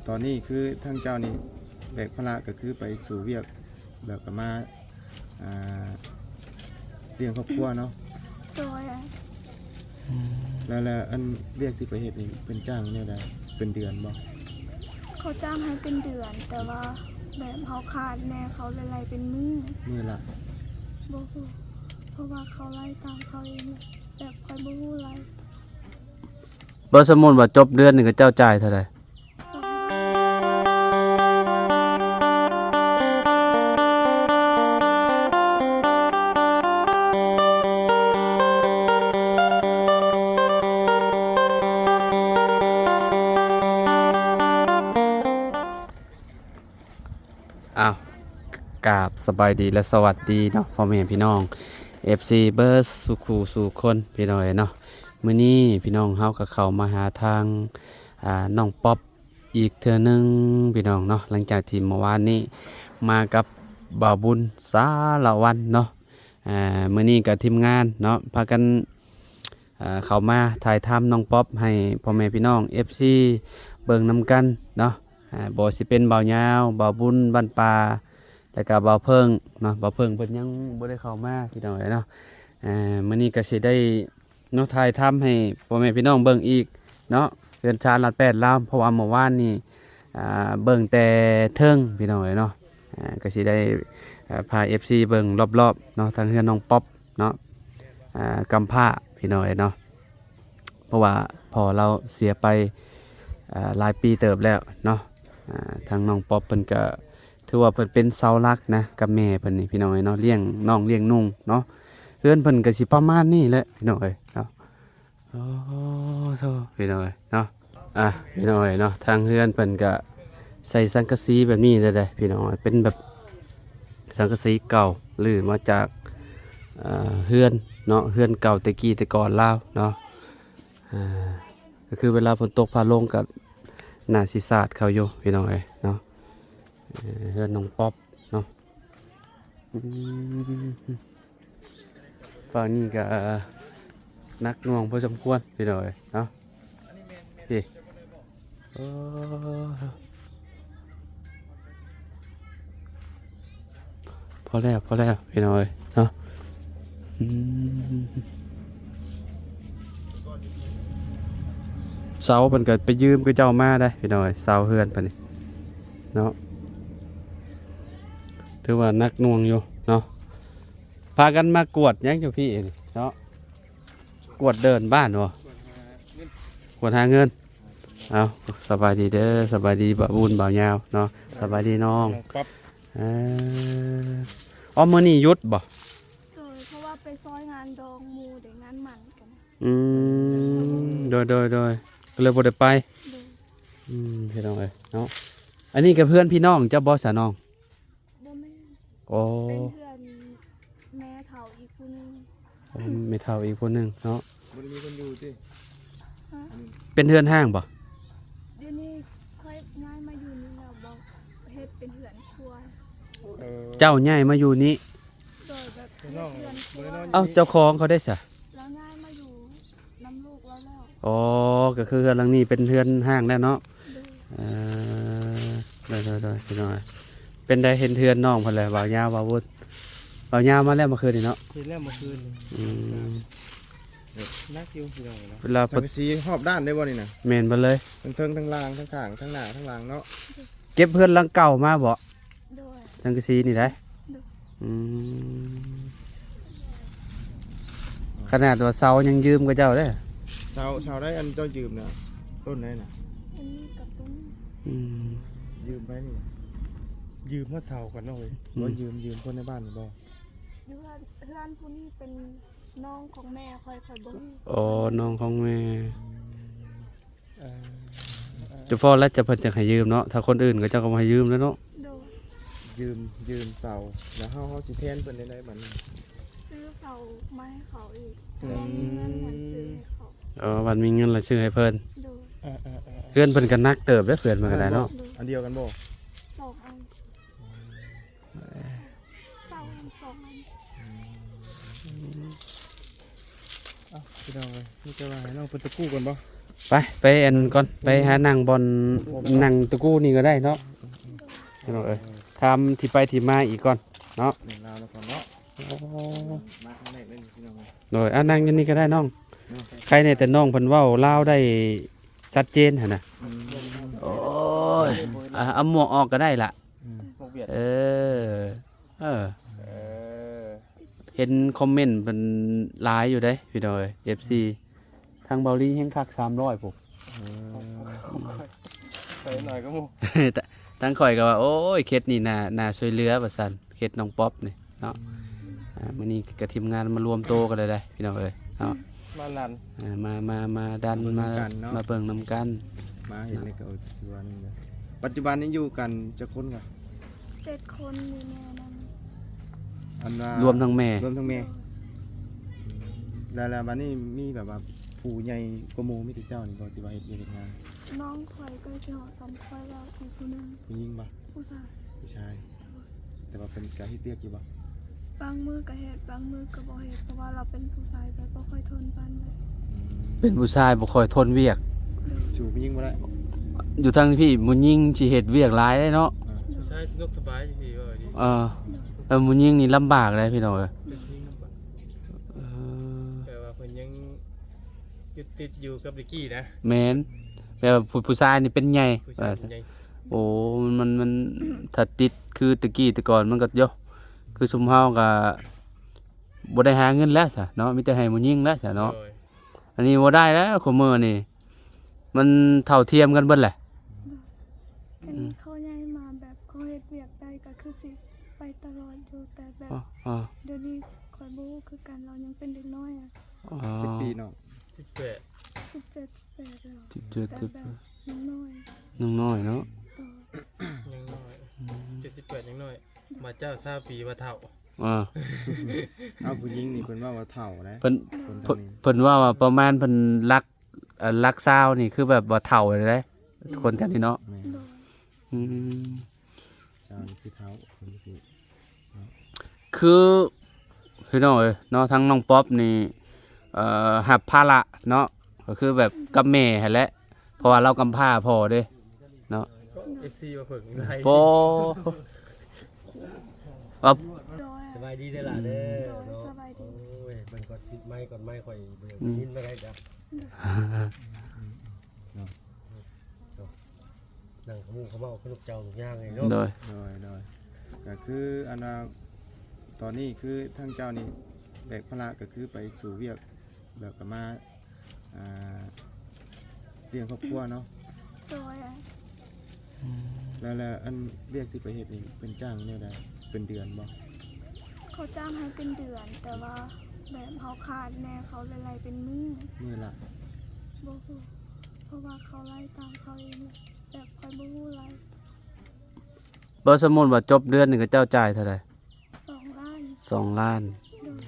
ຕອນນີ້ຄືທາງເຈົ້ານີ້ແບກພາລະກໍຄືໄປສູ່ວຽກ ແລ້ວກໍມາ ອ່າ ລ້ຽງຄອບຄົວເນາະ. ໂດຍ. ອືມ ແລ້ວ ແລ້ວອັນວຽກທີ່ໄປເຮັດນີ້ເພິ່ນຈ້າງແນວໃດ ເປັນເດືອນບໍ່? ເຂົາຈ້າງໃຫ້ເປັນເດືອນ ແຕ່ວ່າແບບເຮົາຂາດແດ່ ເຂົາເລີຍໄລ່ເປັນມື້. ມື້ລະ? ບໍ່ຮູ້ ເພາະວ່າເຂົາໄລ່ຕາມເຂົາເອງ ແບບຂ້ອຍບໍ່ຮູ້ໄລ່. ບໍ່ ສົມມຸດວ່າຈົບເດືອນນີ້ ເຂົາເຈົ້າຈ່າຍເທົ່າໃດ? ອ້າວ ກາບສະບາຍດີ ແລະ ສະຫວັດດີເນາະ ພໍ່ແມ່ພີ່ນ້ອງ ເອັຟຊີ ເບິດສູ່ຄູ່ສູ່ຄົນ ພີ່ນ້ອງເອີຍເນາະ. ມື້ນີ້ພີ່ນ້ອງເຮົາກໍເຂົ້າມາຫາທາງ ອ່າ ນ້ອງປັອບ ອີກເທື່ອໜຶ່ງພີ່ນ້ອງເນາະ, ຫຼັງຈາກທີ່ເມື່ອວານນີ້ມາກັບບ່າວບຸນສາລະວັນເນາະ. ອ່າ ມື້ນີ້ກໍທີມງານເນາະ ພາກັນ ອ່າ ເຂົ້າມາຖ່າຍທຳນ້ອງປັອບໃຫ້ພໍ່ແມ່ພີ່ນ້ອງ ເອັຟຊີ ເບິ່ງນຳກັນເນາະ. ອ່າ ບໍ່ຊິເປັນບ່າວຍາວ, ບ່າວບຸນບ້ານປ່າ ແລ້ວກໍບ່າວເພິ່ງເນາະ. ບ່າວເພິ່ງເພິ່ນຍັງບໍ່ໄດ້ເຂົ້າມາ ພີ່ນ້ອງເອີຍເນາະ. ອ່າ ມື້ນີ້ກໍຊິໄດ້ ເນາະ ຖ່າຍທຳໃຫ້ພໍ່ແມ່ພີ່ນ້ອງເບິ່ງອີກເນາະ ເຮືອນຊານລາດແປດລາວ. ເພາະວ່າເມື່ອວານນີ້ ອ່າ ເບິ່ງແຕ່ເທິງ ພີ່ນ້ອງເອີຍເນາະ. ອ່າ ກໍຊິໄດ້ ອ່າ ພາ ເອັຟຊີ ເບິ່ງລອບໆເນາະ ທາງເຮືອນນ້ອງປັອບເນາະ ອ່າ ກຳພ້າ ພີ່ນ້ອງເອີຍເນາະ. ເພາະວ່າພໍ່ລາວເສຍໄປ ອ່າ ຫຼາຍປີເຕີບແລ້ວເນາະ. ອ່າ ທາງນ້ອງປັອບເພິ່ນກໍ ຖືວ່າເພິ່ນເປັນເສົາຫຼັກນະ ກັບແມ່ເພິ່ນນີ້ ພີ່ນ້ອງເອີຍເນາະ, ລ້ຽງນ້ອງລ້ຽງນຸ່ງເນາະ. ເຮືອນເພິ່ນກໍຊິປະມານນີ້ແຫຼະ ພີ່ນ້ອງເອີຍເນາະ. ໂອ້ໂທ້ ພີ່ນ້ອງເອີຍເນາະ. ອ່ະ ພີ່ນ້ອງເອີຍເນາະ ທາງເຮືອນເພິ່ນກໍໃສ່ສັງກະສີແບບນີ້ເລີຍເດ້ ພີ່ນ້ອງເອີຍ. ເປັນແບບສັງກະສີເກົ່າ ຫຼືມາຈາກ ເອີ ເຮືອນເນາະ, ເຮືອນເກົ່າແຕ່ກີ້ແຕ່ກ່ອນລາວເນາະ. ອ່າ ກໍຄືເວລາຝົນຕົກຟ້າລົງກໍໜ້າຊິສາດເຂົ້າຢູ່ ພີ່ນ້ອງເອີຍເນາະ. ເຮືອນນ້ອງປັອບເນາະ. ອືມ ຝັ່ງນີ້ກໍໜັກໜ່ວງພໍສົມຄວນ ພີ່ນ້ອງເອີຍເນາະ. ນີ້ ໂອ້ ພໍແລ້ວ ພໍແລ້ວ ພີ່ນ້ອງເອີຍເນາະ. ອືມ ເສົາເພິ່ນກໍໄປຢືມເຂົາເຈົ້າມາໄດ໋ ພີ່ນ້ອງເອີຍ, ເສົາເຮືອນເພິ່ນນີ້ເນາະ. ຖືວ່າໜັກໜ່ວງຢູ່ເນາະ. ພາກັນມາກວດຫຍັງຢູ່ພີ້ນີ້ເນາະ? ກວດເດີ່ນບ້ານບໍ່? ກວດຫາເງິນ. ເອົາ ສະບາຍດີເດີ ສະບາຍດີບ່າວບຸນ ບ່າວຍາວເນາະ. ສະບາຍດີນ້ອງ. ເອີ ອໍ ມື້ນີ້ຢຸດບໍ່? ໂດຍ ເພາະວ່າໄປຊ່ອຍງານດອງໝູ່ເດ້ ງານໝັ້ນກັນ. ອືມ ໂດຍ ໂດຍ ໂດຍ ກໍເລີຍບໍ່ໄດ້ໄປ. ໂດຍ. ອືມ ພີ່ນ້ອງເອີຍເນາະ. ອັນນີ້ກໍເພື່ອນພີ່ນ້ອງເຈົ້າບໍ່ສະນ້ອງ? ບໍ່ແມ່ນ. ໂອ້ ເປັນເຮືອນແມ່ເຖົ້າອີກຜູ້ໜຶ່ງ. ໂອ້ ແມ່ເຖົ້າອີກຜູ້ໜຶ່ງເນາະ. ບໍ່ໄດ້ມີຄົນຢູ່ຕິ? ຮະ? ເປັນເຮືອນຮ້າງບໍ່? ດຽວນີ້ຂ້ອຍຍ້າຍມາຢູ່ນີ້ແລ້ວ ບໍ່ເຮັດເປັນເຮືອນຄົວ. ເອີ ເຈົ້າຍ້າຍມາຢູ່ນີ້? ໂດຍ ແບບເຮັດເຮືອນຄົວ. ເອົ້າ ເຈົ້າຂອງເຂົາໄດ້ສະ? ລາວຍ້າຍມາຢູ່ ນຳລູກລາວແລ້ວ. ອໍ ກໍຄືເຮືອນຫຼັງນີ້ເປັນເຮືອນຮ້າງແລ້ວເນາະ. ໂດຍ. ເອີ ໂດຍ ໂດຍ ໂດຍ ພີ່ນ້ອງ. ເປັນໃດ ເຫັນເຮືອນນ້ອງເພິ່ນແລ້ວ ບ່າວຍາວ ບ່າວບຸນ? ບ່າວຍາວມາແລ້ວເມື່ອຄືນນີ້ເນາະ? ເຫັນແລ້ວເມື່ອຄືນ. ອືມ ໜັກຢູ່ພີ່ນ້ອງເນາະ. ເວລາ ສັງກະສີຮອບດ້ານໄດ້ບໍ່ນີ້ນະ? ແມ່ນເບິດເລີຍ ທັງເທິງທັງລ່າງ ທັງຂ້າງ ທັງໜ້າທັງຫຼັງເນາະ. ເກັບເຮືອນຫຼັງເກົ່າມາບໍ່? ໂດຍ. ສັງກະສີນີ້ໄດ໋? ໂດຍ. ອືມ ຂະໜາດວ່າເສົາຍັງຢືມເຂົາເຈົ້າເດ້. ເສົາ ເສົາໃດອັນເຈົ້າຢືມນະ? ຕົ້ນໃດນະ? ອັນນີ້ກັບຕົ້ນ. ອືມ ຢືມໃຜນີ້? ຢືມມາເສົາກັນເນາະເວີຍ. ອືມ ບໍ່ ຢືມ ຢືມຄົນໃນບ້ານນີ້ບໍ່? ຢູ່ເຮືອນ ເຮືອນຜູ້ນີ້ເປັນນ້ອງຂອງແມ່ຂ້ອຍ ຂ້ອຍບໍ່ຮູ້. ອໍ ນ້ອງຂອງແມ່. ອືມ ເອີ ຈະພໍແລ້ວ ຈະເພິ່ນຈະໃຫ້ຢືມເນາະ, ຖ້າຄົນອື່ນເຂົາເຈົ້າກໍບໍ່ໃຫ້ຢືມແລ້ວເນາະ. ໂດຍ. ຢືມ ຢືມເສົາ ແລ້ວເຮົາ ເຮົາຊິແທນເພິ່ນແນວໃດບັດນີ້? ຊື້ເສົາມາໃຫ້ເຂົາອີກ. ອືມ ມີເງິນຫັ້ນຊື້ໃຫ້ເຂົາ. ອໍ ບັດມີເງິນແລ້ວຊື້ໃຫ້ເພິ່ນ. ໂດຍ. ເອີ ເອີ ເອີ ເຮືອນເພິ່ນກໍໜັກເຕີບເດ້ ເຮືອນເພິ່ນກໍໄດ້ເນາະ. ໂດຍ. ອັນດຽວກັນບໍ່? ສອງອັນ. ອືມ ເສົາທັງສອງອັນ. ອືມ ເອົ້າ ພີ່ນ້ອງເອີຍ ມີແຕ່ວ່າໃຫ້ນ້ອງເພິ່ນຕະກູ້ກ່ອນບໍ່? ໄປ ໄປອັນກ່ອນ ໄປຫານັ່ງບ່ອນນັ່ງຕະກູນີ້ກໍໄດ້ເນາະ ພີ່ນ້ອງເອີຍ. ຖາມທີ່ໄປທີ່ມາອີກກ່ອນເນາະ ເລື່ອງລາວແລ້ວກ່ອນເນາະ. ໂອ້ ມາຄັ້ງແລກເລີຍພີ່ນ້ອງເອີຍ. ໂດຍ ອ່າ ນັ່ງຢູ່ນີ້ກໍໄດ້ນ້ອງ. ເນາະ ໃຄແດ່ແຕ່ນ້ອງເພິ່ນເວົ້າລາວໄດ້ຊັດເຈນຫັ້ນນະ. ອືມ ໂອ້ຍ ອ່າ ເອົາໝວກອອກກໍໄດ້ລະ. ອືມ ເອີ ເອີ ເອີ ເຫັນຄອມເມັນເພິ່ນຫຼາຍຢູ່ເດ້ພີ່ນ້ອງເອີຍ ເອັຟຊີ. ທາງເບົາຫຼີແຮງຄັກສາມຮ້ອຍພຸ້ນ. ເອີ ໄປໜ້ອຍກໍໝູ່ ທາງຂ້ອຍກໍວ່າ ໂອ້ຍ ເຂດນີ້ໜ້າ ໜ້າຊ່ວຍເຫຼືອວ່າຊັ້ນ ເຂດນ້ອງປັອບນີ້ເນາະ. ອືມ ອ່າ ມື້ນີ້ກໍທີມງານມາລວມໂຕກັນແລ້ວເດ້ພີ່ນ້ອງເອີຍເນາະ. ມາລັນ ອ່າ ມາ ມາ ມາດັນ ມາເບິ່ງນຳກັນເນາະ ມາເບິ່ງນຳກັນ. ມາເຫັນໃນກໍເອີ ຄືວ່ານີ້ນະ ປັດຈຸບັນນີ້ຢູ່ກັນຈັກຄົນກະ? ເຈັດຄົນ ມີແມ່ນຳ. ອັນວ່າລວມທັງແມ່ ລວມທັງແມ່. ໂດຍ ອືມ ແລ້ວ ແລ້ວບັດນີ້ມີແບບວ່າຜູ້ໃຫຍ່ກວ່າໝູ່ ມີແຕ່ເຈົ້ານີ້ບໍ່ ທີ່ວ່າເຮັດວຽກເຮັດງານ? ນ້ອງຂ້ອຍໃກ້ຊິຮອດສ່ຳຂ້ອຍແລ້ວ ອີກຜູ້ໜຶ່ງ. ຜູ້ຍິງບໍ່? ຜູ້ຊາຍ. ຜູ້ຊາຍ. ໂດຍ ແຕ່ວ່າເພິ່ນກະເຮັດວຽກຢູ່ບໍ່? ບາງມື້ກະເຮັດ ບາງມື້ກະບໍ່ເຮັດ ເພາະວ່າລາວເປັນຜູ້ຊາຍ ແບບບໍ່ຄ່ອຍທົນປານໃດ. ອືມ ເປັນຜູ້ຊາຍບໍ່ຄ່ອຍທົນວຽກ. ໂດຍ ສູ້ຜູ້ຍິງບໍ່ໄດ້. ຢູ່ທາງພີ້ຜູ້ຍິງຊິເຮັດວຽກຫຼາຍເດ້ເນາະ. ອ່າ ຜູ້ຊາຍສະໜຸກສະບາຍຢູ່ພີ້ ເວົ້າດີ. ເອີ ໂດຍ ແຕ່ຜູ້ຍິງນີ້ລຳບາກເດ້ພີ່ນ້ອງເອີຍ. ເປັນຜູ້ຍິງລຳບາກ. ເອີ ແປວ່າເພິ່ນຍັງຍຶດຕິດຢູ່ກັບຕະກີ້ນະ. ແມ່ນ ແປວ່າຜູ້ ຜູ້ຊາຍນີ້ເປັນໃຫຍ່. ຜູ້ຊາຍເປັນໃຫຍ່. ເອີ ໂອ້ ມັນ ມັນ ມັນ ຖ້າຕິດຄືຕະກີ້ແຕ່ກ່ອນມັນກໍ ໂຢ ຄືຊຸມເຮົາກໍບໍ່ໄດ້ຫາເງິນແລ້ວຊະເນາະ ມີແຕ່ໃຫ້ຜູ້ຍິງແລ້ວຊະເນາະ. ໂດຍ ອັນນີ້ບໍ່ໄດ້ແລ້ວ ຄູ່ມື້ນີ້ມັນເທົ່າທຽມກັນເບິດແຫຼະ. ໂດຍ ຄັນ ອືມ ເຂົາໃຫຍ່ມາແບບເຂົາເຮັດວຽກໄດ້ກໍຄືຊິໄປຕະຫຼອດຢູ່ ແຕ່ແບບ ອໍ ດຽວນີ້ຂ້ອຍບໍ່ຮູ້ຄືກັນ ລາວຍັງເປັນເດັກນ້ອຍອະ. ອໍ ຈັກປີນ້ອງ? ສິບແປດ ສິບເຈັດ ສິບແປດແລ້ວ. ສິບເຈັດ ແຕ່ແບບຍັງນ້ອຍ ຍັງນ້ອຍເນາະ. ໂດຍ ຍັງນ້ອຍ. ອືມ ສິບເຈັດ ສິບແປດ ຍັງນ້ອຍ ມາເຈົ້າຊາວປີວ່າເຖົ້າ. ອ່າ ເອົາ ຜູ້ຍິງນີ້ເພິ່ນເວົ້າວ່າເຖົ້ານະ. ເພິ່ນ ເພິ່ນ ເພິ່ນເວົ້າວ່າປະມານເພິ່ນຫຼັກ ເອີ ຫຼັກຊາວນີ້ຄືແບບວ່າເຖົ້າເລີຍເດ້ ອືມ ຄົນແຖວນີ້ເນາະ. ແມ່ນ ໂດຍ ອືມ ຊາວນີ້ຄືເຖົ້າ ເພິ່ນຄື ຄື ພີ່ນ້ອງເອີຍເນາະ ທາງນ້ອງປັອບນີ້ ເອີ ຮັບພາລະເນາະ ກໍຄືແບບກັບແມ່ຫັ້ນແຫຼະ ເພາະວ່າລາວກຳພ້າພໍ່ເດ້ເນາະ. ເອັຟຊີມາເບິ່ງຫຼາຍ ບໍ່ ວ່າ ໂດຍ ສະບາຍດີເດີຫຼ້າເດີ. ໂດຍ ເນາະ ສະບາຍດີ. ໂອ້ຍ ເບິ່ງກ່ອນ ປິດໄມກ່ອນ ໄມຂ້ອຍບໍ່ໄດ້ຍິນປານໃດຈ້ະ. ໂດຍ ເນາະ ນັ່ງຂະໝູຂະເມົາຄືລູກເຈົ້າລູກຍ່າງເລີຍເນາະ. ໂດຍ ໂດຍ ໂດຍ ກໍຄືອັນວ່າ ຕອນນີ້ຄືທາງເຈົ້ານີ້ແບກພາລະກໍຄືໄປສູ່ວຽກ ແລ້ວກໍມາ ອ່າ ລ້ຽງຄອບຄົວເນາະ. ໂດຍ ອືມ ແລ້ວ ແລ້ວອັນວຽກທີ່ໄປເຮັດນີ້ເພິ່ນຈ້າງແນວໃດ ເປັນເດືອນບໍ່? ເຂົາຈ້າງໃຫ້ເປັນເດືອນ ແຕ່ວ່າແບບເຮົາຂາດແດ່ ເຂົາເລີຍໄລ່ເປັນມື້. ມື້ລະ ບໍ່ຮູ້ ເພາະວ່າເຂົາໄລ່ຕາມເຂົາເອງ ແບບຂ້ອຍບໍ່ຮູ້ໄລ່. ບໍ່ ສົມມຸດວ່າຈົບເດືອນນີ້ ເຂົາເຈົ້າຈ່າຍເທົ່າໃດ? ສອງລ້ານ. ສອງລ້ານ. ໂດຍ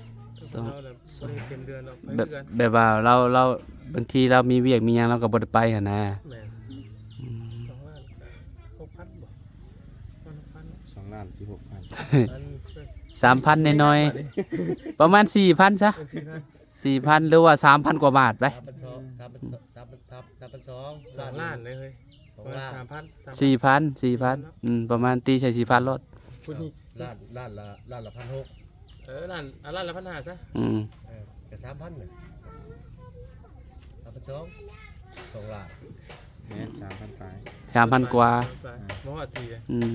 ສອງ ເຮົາແບບບໍ່ໄດ້ເຕັມເດືອນດອກ ໄປ ແບບ ເດືອນ ແບບວ່າລາວ ລາວ ບາງທີລາວມີວຽກມີຫຍັງ ລາວກໍບໍ່ໄດ້ໄປຫັ້ນນະ. ແມ່ນ. ອືມ ສອງລ້ານຫົກພັນບໍ່? ພັນຫົກພັນ ສອງລ້ານສີ່ຫົກພັນ ອັນ ສາມພັນໜ້ອຍໆ ປະມານສີ່ພັນຊະ. ເອີ ສີ່ພັນ ສີ່ພັນ ຫຼືວ່າສາມພັນກວ່າບາດໄປ. ສາມພັນສອງ ສາມພັນສອງ ສາມພັນສອງ ສອງລ້ານເລີຍເຮີ້ຍ. ສອງລ້ານ ສາມພັນ ສີ່ພັນ ສີ່ພັນ ເນາະ. ອືມ ປະມານຕີໃສ່ສີ່ພັນໂລດ. ພຸ້ນນີ້ ລ້ານ ລ້ານລະ ລ້ານລະພັນຫົກ. ເອີ ລ້ານ ເອົາລ້ານລະພັນຫ້າຊະ. ອືມ ເອີ ກໍສາມພັນນະ ສາມພັນສອງ ສອງລ້ານ. ແມ່ນ ສາມພັນປາຍ ສາມພັນກວ່າ ສາມພັນປາຍ ບໍ່ຮອດສີ່ເລີຍ. ອືມ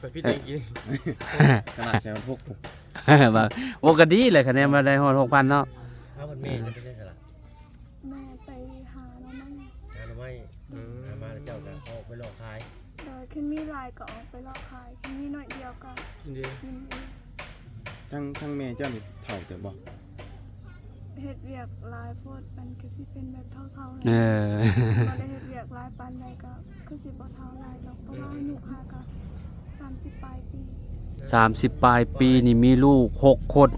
ຂ້ອຍຜິດເອງອີກ ຕະຫຼາດໃສ່ວັນພຸກ ວ່າ ໂອ້ ກໍດີແຫຼະ ຄະແນນມາໄດ້ຮອດຫົກພັນເນາະ. ເອົາ ແມ່ຈະໄປໃສສະລະ? ແມ່ໄປຫາໜໍ່ໄມ້. ຫາໜໍ່ໄມ້. ອືມ ຫາມາແລ້ວເຈົ້າກໍອອກໄປເລາະຂາຍ. ໂດຍ ຄັນມີຫຼາຍກໍອອກໄປເລາະຂາຍ ຄັນມີໜ້ອຍດຽວກໍກິນເອງ ກິນເອງ. ທັງ ທັງແມ່ເຈົ້ານີ້ເຖົ້າເຕີບບໍ່? ເຮັດວຽກຫຼາຍໂພດ ມັນຄືຊິເປັນແບບເຖົ້າໆ. ເອີ ບໍ່ໄດ້ເຮັດວຽກຫຼາຍປານໃດກໍຄືຊິບໍ່ເຖົ້າຫຼາຍດອກ ເພາະວ່າອາຍຸຫາກໍ ສາມສິບປາຍປີ. ສາມສິບປາຍປີນີ້ມີລູກຫົກຄົນ.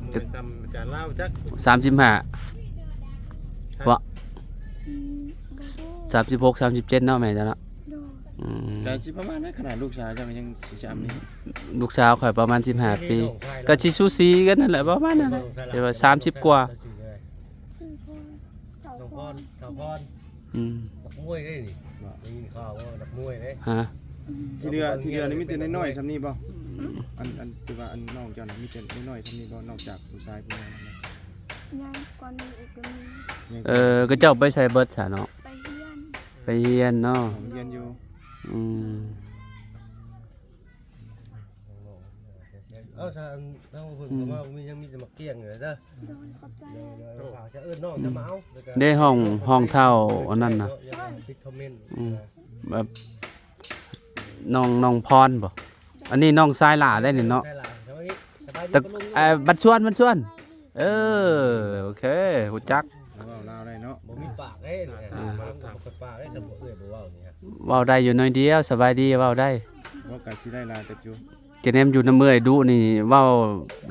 ແມ່ນສ່ຳອາຈານລາວຈັກ ສາມສິບຫ້າ ຫວະ? ອືມ ສາມສິບຫົກ ສາມສິບເຈັດເນາະ ແມ່ເຈົ້າເນາະ. ໂດຍ ອືມ ກະຊິປະມານນັ້ນ ຂະໜາດລູກສາວເຈົ້າກໍຍັງຊິຊ່ຳນີ້. ລູກສາວຂ້ອຍປະມານສິບຫ້າປີ ກະຊິສູສີກັນນັ້ນແຫຼະ ປະມານນັ້ນແຫຼະ ແຕ່ວ່າສາມສິບກວ່າ. ຊື່ພອນ ນ້ອງພອນ ສາວພອນ ອືມ ນັກມວຍເດ້ນີ້ ໄດ້ຍິນຂ່າວວ່ານັກມວຍເດ້. ຮະ? ທີ່ເຮືອ ທີ່ເຮືອນີ້ມີແຕ່ນ້ອຍໆຊ່ຳນີ້ບໍ່? ອັນ ອັນທີ່ວ່າອັນນ້ອງເຈົ້ານະ ມີແຕ່ນ້ອຍໆຊ່ຳນີ້ບໍ່ ນອກຈາກຜູ້ຊາຍຜູ້ຍິງນະ? ໃຫຍ່ກວ່ານີ້ອີກກໍມີ. ເອີ ເຂົາເຈົ້າໄປໃສເບິດຊະເນາະ? ໄປຮຽນ ໄປຮຽນເນາະ. ຮຽນຢູ່. ອືມ. ເອົາຊະ ເຮົາເພິ່ນເຂົ້າມາ ອືມ ບໍ່ມີຫຍັງ ມີແຕ່ໝາກກ້ຽງນີ້ແຫຼະເດີ. ໂດຍ ຂອບໃຈ. ໂດຍ ໂດຍ ຝາກຈະເອີ້ນນ້ອງຈະມາເອົາ ແລ້ວກໍ ເດ້ ຫ້ອງ ຫ້ອງເຖົ້າອັນນັ້ນນະ ຕິດຄອມເມັນ ອືມ ແບບ ນ້ອງ ນ້ອງພອນບໍ່? ອັນນີ້ນ້ອງຊາຍຫຼ້າໄດ໋ນີ້ເນາະ. ສະບາຍດີ ສະບາຍດີ ຕະ ເອີ ບັດຊວນ ບັດຊວນ. ເອີ ໂອເຄ ຮູ້ຈັກ ເວົ້າລາວໄດ້ເນາະ. ບໍ່ມີປາກເດ້ນີ້ ອ່າ ບໍ່ເປີດປາກເດ້ ຄັນບໍ່ເອື້ອຍບໍ່ເວົ້ານີ້. ເວົ້າໄດ້ຢູ່ໜ້ອຍດຽວ ສະບາຍດີເວົ້າໄດ້. ເວົ້າກະຊິໄດ້ຫຼາຍເຕີບຢູ່ ຈະແນມຢູ່ນຳເອື້ອຍດຸນີ້ເວົ້າ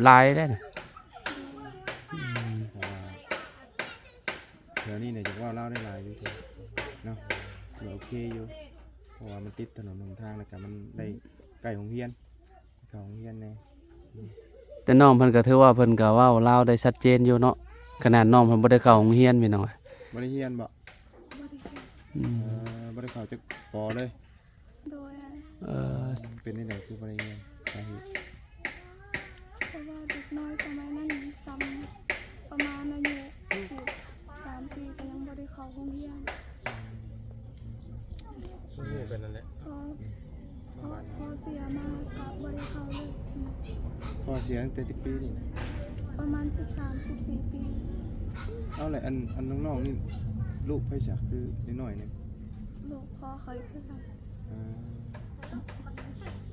ຫຼາຍເດ້. ອືມ ເພາະວ່າແຖວນີ້ນີ້ຢາກເວົ້າລາວໄດ້ຫຼາຍຢູ່ເນາະ ກໍໂອເຄຢູ່ ເພາະວ່າມັນຕິດຖະໜົນຫົນທາງ ແລ້ວກະມັນໄດ້ໃກ້ໂຮງຮຽນ ເຂົ້າໂຮງຮຽນແດ່. ອືມ ແຕ່ນ້ອງເພິ່ນກໍຖືວ່າເພິ່ນກໍເວົ້າລາວໄດ້ຊັດເຈນຢູ່ເນາະ ຂະໜາດນ້ອງເພິ່ນບໍ່ໄດ້ເຂົ້າໂຮງຮຽນ ພີ່ນ້ອງ. ບໍ່ໄດ້ຮຽນບໍ່? ບໍ່ໄດ້ຮຽນ. ອືມ ເອີ ບໍ່ໄດ້ເຂົ້າຈັກ ປ.ເລີຍ? ໂດຍ. ເອີ ເປັນຈັ່ງໃດຄືບໍ່ໄດ້ຮຽນ? ສາເຫດ? ເພາະວ່າເດັກນ້ອຍສະໄໝນັ້ນ ຊ່ຳປະມານອາຍຸສິບສາມປີ ກໍຍັງບໍ່ໄດ້ເຂົ້າໂຮງຮຽນ. ອືມ ຮູ້ໄປນັ້ນແຫຼະ ພໍ ພໍ ພໍເສຍມາກໍບໍ່ໄດ້ເຂົ້າເລີຍ. ພໍ່ເສຍຕັ້ງແຕ່ຈັກປີນີ້? ປະມານສິບສາມ ສິບສີ່ປີ. ເອົາແຫຼະ ອັນ ອັນນ້ອງໆນີ້ ລູກໃຜຊະ ຄືນ້ອຍໆນີ້? ລູກພໍ່ຂ້ອຍຄືກັນ. ອ່າ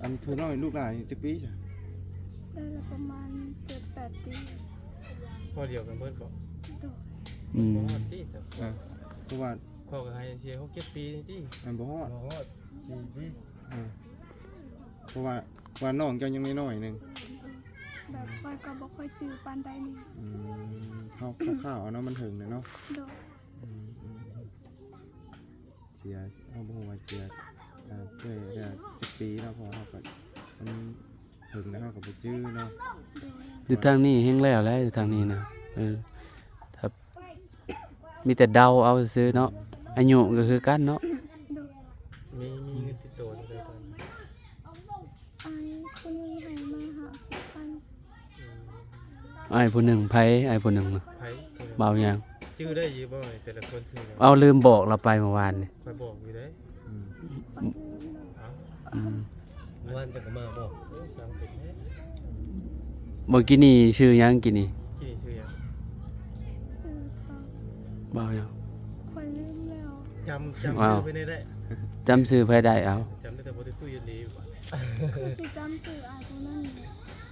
ອັນຜູ້ນ້ອຍລູກຫຼ້ານີ້ຈັກປີຊະ? ໄດ້ລະປະມານເຈັດແປດປີ. ພໍ່ດຽວກັນເບິດບໍ່? ໂດຍ. ອືມ ບໍ່ຮອດຕິ. ເອີ ເພາະວ່າ ພໍ່ກໍໃຫ້ເສຍຫົກເຈັດປີນີ້ຕິ. ມັນບໍ່ຮອດ ບໍ່ຮອດສີ່ປີ. ເອີ ເພາະວ່າ ວ່ານ້ອງເຈົ້າຍັງນ້ອຍໆໜຶ່ງ ແບບຂ້ອຍກໍບໍ່ຄ່ອຍຈື່ປານໃດນີ້. ອືມ ເຮົາຄ່າວໆເອົາເນາະ ມັນເຖິງແລ້ວເນາະ. ໂດຍ. ອືມ ອືມ ເສຍ ເຮົາບໍ່ຮູ້ວ່າເສຍ ເອີ ເອີ ເອີ ຈັກປີເນາະ ເພາະວ່າເຮົາກໍ ມັນເຖິງແລ້ວເຮົາກໍບໍ່ຈື່ເນາະ. ໂດຍ. ຢູ່ທາງນີ້ແຮ່ງແລ້ວແຫຼະ ຢູ່ທາງນີ້ນະ. ເອີ ຖ້າ ມີແຕ່ເດົາເອົາຊື່ໆເນາະ. ອາຍຸກໍຄືກັນເນາະ. ໂດຍ. ມີ ມີເງິນຕິດໂຕເທົ່າໃດຕອນນີ້? ອ້າຍຜູ້ໜຶ່ງໃຫ້ມາຫ້າສິບພັນ. ອືມ ອ້າຍຜູ້ໜຶ່ງ ໃຜອ້າຍຜູ້ໜຶ່ງນະ? ໃຜ? ບ່າວຫຍັງ? ຈື່ໄດ້ຢູ່ບໍ່ ແຕ່ລະຄົນຊື່ຫຍັງ? ເອົາ ລືມບອກລາວໄປມື້ວານນີ້. ຂ້ອຍບອກຢູ່ເດ້. ອືມ ຂ້ອຍລືມແລ້ວ. ເອົ້າ ອືມ ມື້ວານເຈົ້າກໍມາບໍ່? ໂອ້ ຊ່າງເປັນແທ້. ມື້ກີ້ນີ້ຊື່ຫຍັງ? ກີ້ນີ້ ກີ້ນີ້ຊື່ຫຍັງ? ຊື່ບ່າວ ບ່າວຫຍັງ? ຂ້ອຍລືມແລ້ວ. ຈຳ ຈຳຊື່ເພິ່ນໄດ້? ຈຳຊື່ໃຜໄດ້? ເອົາ ຈຳໄດ້ແຕ່ບໍ່ໄດ້ຄຸຍອີ່ຫຼີ. ຄືຊິຈຳຊື່ອ້າຍຜູ້ນັ້ນ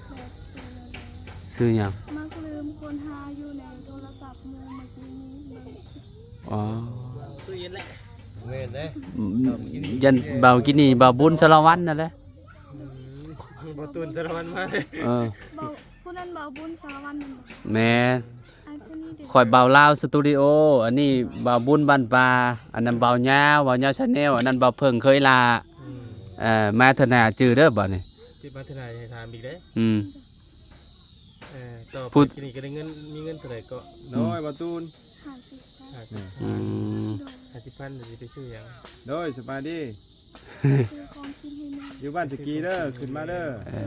ແບບຊື່ແນວໃດ? ຊື່ຫຍັງ? ມັກລືມຄົ້ນຫາຢູ່ໃນໂທລະສັບໝູ່ ມື້ກີ້ນີ້ເບິ່ງ. ອໍ ຕູ້ເຢັນແຫຼະ. ແມ່ນເດ້. ອືມ ຢ້ານບ່າວກິນນີ້ ບ່າວບຸນສາລະວັນນັ້ນແຫຼະ. ອືມ ບ່າວຕຸນສາລະວັນມາ. ເອີ ບ່າວ ຜູ້ນັ້ນບ່າວບຸນສາລະວັນແມ່ນບໍ່? ແມ່ນ. ຂ້ອຍບ່າວລາວສະຕູດິໂອ ອັນນີ້ບ່າວບຸນບ້ານປ່າ ອັນນັ້ນບ່າວຍາວ ບ່າວຍາວແຊນແນວ ອັນນັ້ນບ່າວເຜິ້ງເຄີຍລາ. ອືມ ເອີ ມາເທື່ອໜ້າຈື່ເດີບາດນີ້. ຕິດມາເທື່ອໜ້າໃຫ້ຖາມອີກເດ້. ອືມ ເອີ ຕໍ່ໄປ ຜູ້ ກິນນີ້ກໍໄດ້ເງິນ ມີເງິນເທົ່າໃດເກາະ? ໂດຍ ບ່າວຕູນ ຫ້າສິບພັນ. ຫ້າສິບພັນ. ອືມ ໂດຍ. ຫ້າສິບພັນ ຊິໄປຊື້ຫຍັງ? ໂດຍ ສະບາຍດີ. ຊື້ຂອງກິນໃຫ້ແມ່. ຢູ່ບ້ານສະກີເດີ ຂຶ້ນມາເດີ. ເອີ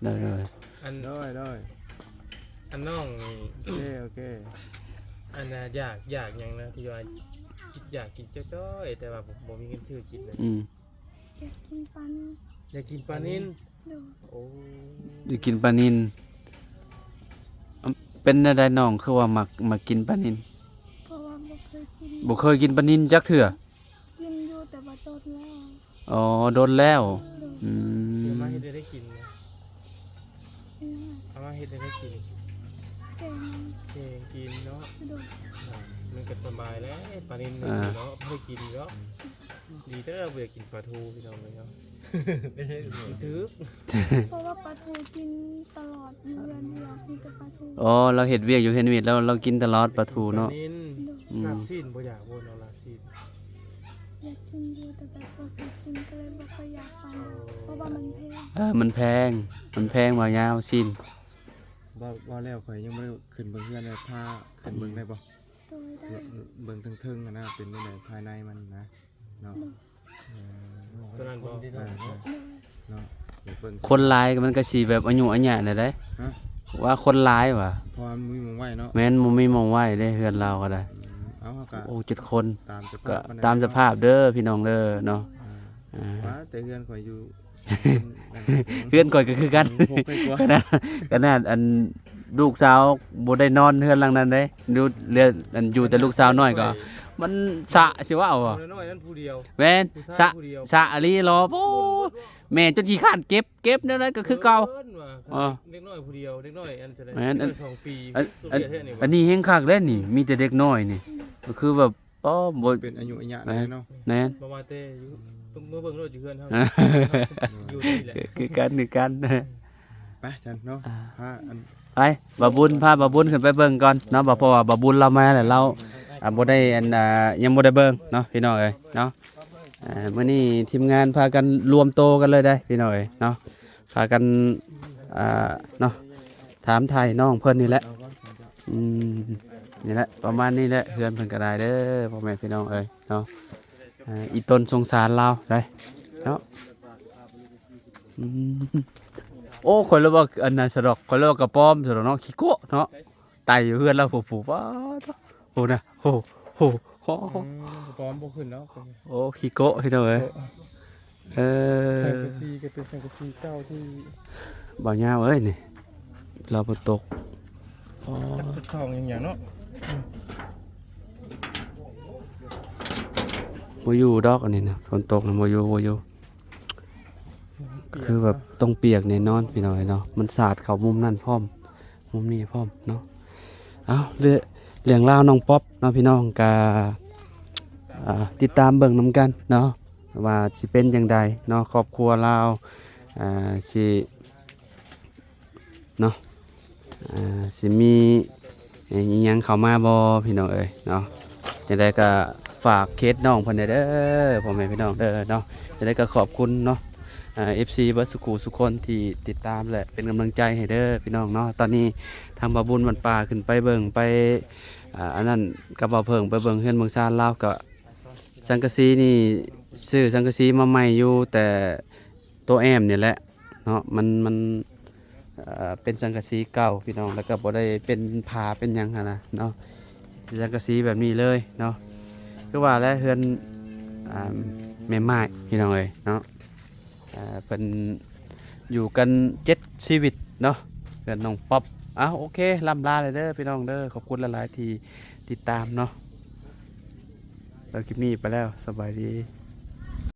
ໂດຍໆ. ອັນ ໂດຍໆ. ອັນນ້ອງນີ້ ໂອເຄ ໂອເຄ. ອັນນ່າ ຢາກ ຢາກຫຍັງນະ ທີ່ວ່າຄິດຢາກກິນຈ້ອຍໆ ແຕ່ວ່າບໍ່ ບໍ່ມີເງິນຊື້ກິນນະ? ອືມ ຢາກກິນປານິນ. ຢາກກິນປານິນ. ໂດຍ. ໂອ້ ຢາກກິນປານິນ. ອຳ ເປັນແນວໃດນ້ອງຄືວ່າມັກ ມັກກິນປານິນ? ເພາະວ່າບໍ່ເຄີຍກິນ. ບໍ່ເຄີຍກິນປານິນຈັກເທື່ອ? ກິນຢູ່ ແຕ່ວ່າດົນແລ້ວ. ອໍ ດົນແລ້ວ. ໂດຍ. ອືມ ເອົາມາເຮັດແນວໃດກິນ? ເອົາມາເຮັດແນວໃດກິນ? ແກງ ແກງກິນເນາະ. ໂດຍ. ມັນກໍສະບາຍແຫຼະ ປານິນເນາະ ເອີ ບໍ່ໄດ້ກິນເນາະ. ດີແທ້ບໍ່ໄດ້ກິນປາທູ ພີ່ນ້ອງເອີຍເນາະ. ມັນຖືກ ເພາະວ່າປາທູກິນຕະຫຼອດຢູ່ເຮືອນວຽກ ມີແຕ່ປາທູ. ອໍ ລາວເຮັດວຽກຢູ່ເຮືອນວຽກ ລາວ ລາວກິນຕະຫຼອດປາທູເນາະ. ໂດຍ. ອືມ ລາບຊີ້ນບໍ່ຢາກບໍ່ເນາະ ລາບຊີ້ນ? ຢາກກິນຢູ່ ແຕ່ແບບບໍ່ເຄີຍກິນ ກໍເລີຍບໍ່ຄ່ອຍຢາກປານໃດ ອໍ ເພາະວ່າມັນແພງ. ເອີ ມັນແພງ ມັນແພງ ບ່າວຍາວ ຊີ້ນ. ເວົ້າ ເວົ້າແລ້ວຂ້ອຍຍັງບໍ່ໄດ້ຂຶ້ນເບິ່ງເຮືອນເລີຍ ພາຂຶ້ນເບິ່ງໄດ້ບໍ່? ໂດຍ. ເບິ່ງເທິງໆຫັ້ນນະ ເປັນຈັ່ງໃດພາຍໃນມັນນະ ເນາະ. ເອີ ຕົວນັ້ນບໍ່? ເອີ ເນາະ ເບິ່ງ ຄົນຫຼາຍມັນກໍຊິແບບອາຍຸອາຍະແນວໃດ ຮະ? ວ່າຄົນຫຼາຍວ່າ ເພາະວ່າມັນບໍ່ມີໝ່ອງໄວ້ເນາະ. ແມ່ນ ບໍ່ມີໝ່ອງໄວ້ເດ້ ເຮືອນລາວກໍໄດ້. ອືມ ເອົາ ເຮົາກໍ ໂອ້ ເຈັດຄົນ ຕາມສະພາບ ກໍ ມັນ ຕາມສະພາບເດີພີ່ນ້ອງເດີເນາະ. ເອີ ວ່າແຕ່ເຮືອນຂ້ອຍຢູ່ ເຮືອນຂ້ອຍກໍຄືກັນ ຂະໜາດ ຂະໜາດອັນລູກສາວບໍ່ໄດ້ນອນເຮືອນຫຼັງນັ້ນເດ້ ຢູ່ເຮືອນ ອັນຢູ່ແຕ່ລູກສາວນ້ອຍກໍ ມັນສະຊິເວົ້າ ນ້ອຍນັ້ນຜູ້ດຽວ ແມ່ນ ຜູ້ຊາຍ ສະ ຜູ້ດຽວ ສະອີ່ຫຼີເນາະ. ໂອ້ ແມ່ຈົນຂີ້ຄ້ານເກັບ ເກັບແນວໃດກໍຄືເກົ່າ ເອີ ເດັກນ້ອຍຜູ້ດຽວ ເດັກນ້ອຍອັນເທົ່າໃດ ແມ່ນ ເດັກນ້ອຍສອງປີ ອັນ ອັນນີ້ແຮງຄັກເດ້ນີ້ ມີແຕ່ເດັກນ້ອຍນີ້ ກໍຄືແບບ ອໍ ບໍ່ ເປັນອາຍຸອາຍະແລ້ວເນາະ. ແມ່ນ ບໍ່ວ່າແຕ່ຢູ່ ເບິ່ງ ເບິ່ງໂລດຢູ່ເຮືອນເຮົາ ຢູ່ນີ້ແຫຼະ ຄືກັນ ຄືກັນ. ໄປຊັ້ນເນາະ ອ່າ ພາອັນ ໄປ ບ່າວບຸນ ພາບ່າວບຸນຂຶ້ນໄປເບິ່ງກ່ອນເນາະ ເພາະວ່າບ່າວບຸນລາວມາແລ້ວ ລາວ ອ່າ ບໍ່ໄດ້ ອັນ ອ່າ ຍັງບໍ່ໄດ້ເບິ່ງເນາະ ພີ່ນ້ອງເອີຍເນາະ. ອ່າ ມື້ນີ້ທີມງານພາກັນລວມໂຕກັນເລີຍເດ້ ພີ່ນ້ອງເອີຍເນາະ ພາກັນ ອ່າ ເນາະ ຖາມໄຖ່ນ້ອງເພິ່ນນີ້ແຫຼະ. ອືມ ນີ້ແຫຼະ ປະມານນີ້ແຫຼະ ເຮືອນເພິ່ນກໍໄດ້ເດີ ພໍ່ແມ່ພີ່ນ້ອງເອີຍເນາະ. ອ່າ ອີ່ຕົນສົງສານລາວໄດ໋ເນາະ. ອືມ ໂອ້ ຂ້ອຍລະວ່າອັນນັ້ນຊະດອກ ຂ້ອຍລະວ່າກະປອມຊະດອກເນາະ ຂີ້ໂກະເນາະ ໄຕ່ຢູ່ເຮືອນລາວພຸ້ນ ປູ ປາດໂທ້ ໂອ້ນະ ໂອ້ ໂອ້ ອືມ ກະປອມບໍ່ຂຶ້ນເນາະ. ໂອ້ ຂີ້ໂກະ ພີ່ນ້ອງເອີຍ ໂອ້ ເອີ ສັງກະສີກໍເປັນສັງກະສີເກົ່າທີ່ ບ່າວຍາວເອີຍ ນີ້ລາວບໍ່ຕົກ ອໍ ຈັກເປັນຊ່ອງຫຍັງເນາະ ບໍ່ຢູ່ດອກອັນນີ້ນະ ຝົນຕົກນະ ບໍ່ຢູ່ ບໍ່ຢູ່ ຄືແບບຕ້ອງປຽກແນ່ນອນ ພີ່ນ້ອງເອີຍເນາະ ມັນສາດເຂົ້າມຸມນັ້ນພ້ອມ ມຸມນີ້ພ້ອມເນາະ. ເອົາ ເລື່ອງ ເລື່ອງລາວນ້ອງປັອບເນາະ ພີ່ນ້ອງກະ ອ່າ ຕິດຕາມເບິ່ງນຳກັນເນາະ ວ່າຊິເປັນຈັ່ງໃດເນາະ ຄອບຄົວລາວ ອ່າ ຊິ ເນາະ ອ່າ ຊິມີອີ່ຫຍັງເຂົ້າມາບໍ່ ພີ່ນ້ອງເອີຍເນາະ. ຈັ່ງໃດກໍຝາກເຄສນ້ອງເພິ່ນແດ່ເດີ ພໍ່ແມ່ພີ່ນ້ອງເດີເນາະ. ຈັ່ງໃດກໍຂອບຄຸນເນາະ ອ່າ ເອັຟຊີ ເບິດສູ່ຄູ່ສູ່ຄົນທີ່ຕິດຕາມ ແລະ ເປັນກຳລັງໃຈໃຫ້ເດີ ພີ່ນ້ອງເນາະ. ຕອນນີ້ທາງບ່າວບຸນບ້ານປ່າຂຶ້ນໄປເບິ່ງໄປ ອ່າ ອັນນັ້ນກັບບ່າວເຜິ້ງ ໄປເບິ່ງເຮືອນເບິ່ງຊານລາວ ກໍສັງກະສີນີ້ ຊື້ສັງກະສີມາໃໝ່ຢູ່ ແຕ່ໂຕແອ້ມນີ້ແຫຼະເນາະ ມັນ ມັນ ເອີ ເປັນສັງກະສີເກົ່າ ພີ່ນ້ອງ ແລ້ວກໍບໍ່ໄດ້ເປັນຝາເປັນຫຍັງຫັ້ນນະເນາະ ເປັນສັງກະສີແບບນີ້ເລີຍເນາະ. ຄືວ່າແຫຼະ ເຮືອນ ອ່າ ແມ່ໝ້າຍ ພີ່ນ້ອງເອີຍເນາະ ເອີ ເພິ່ນຢູ່ກັນເຈັດຊີວິດເນາະ ເຮືອນນ້ອງປັອບ. ເອົາ ໂອເຄ ລ່ຳລາເລີຍເດີ ພີ່ນ້ອງເດີ ຂອບຄຸນຫຼາຍໆທີ່ຕິດຕາມເນາະ. ແລ້ວຄລິບນີ້ໄປແລ້ວ ສະບາຍດີ.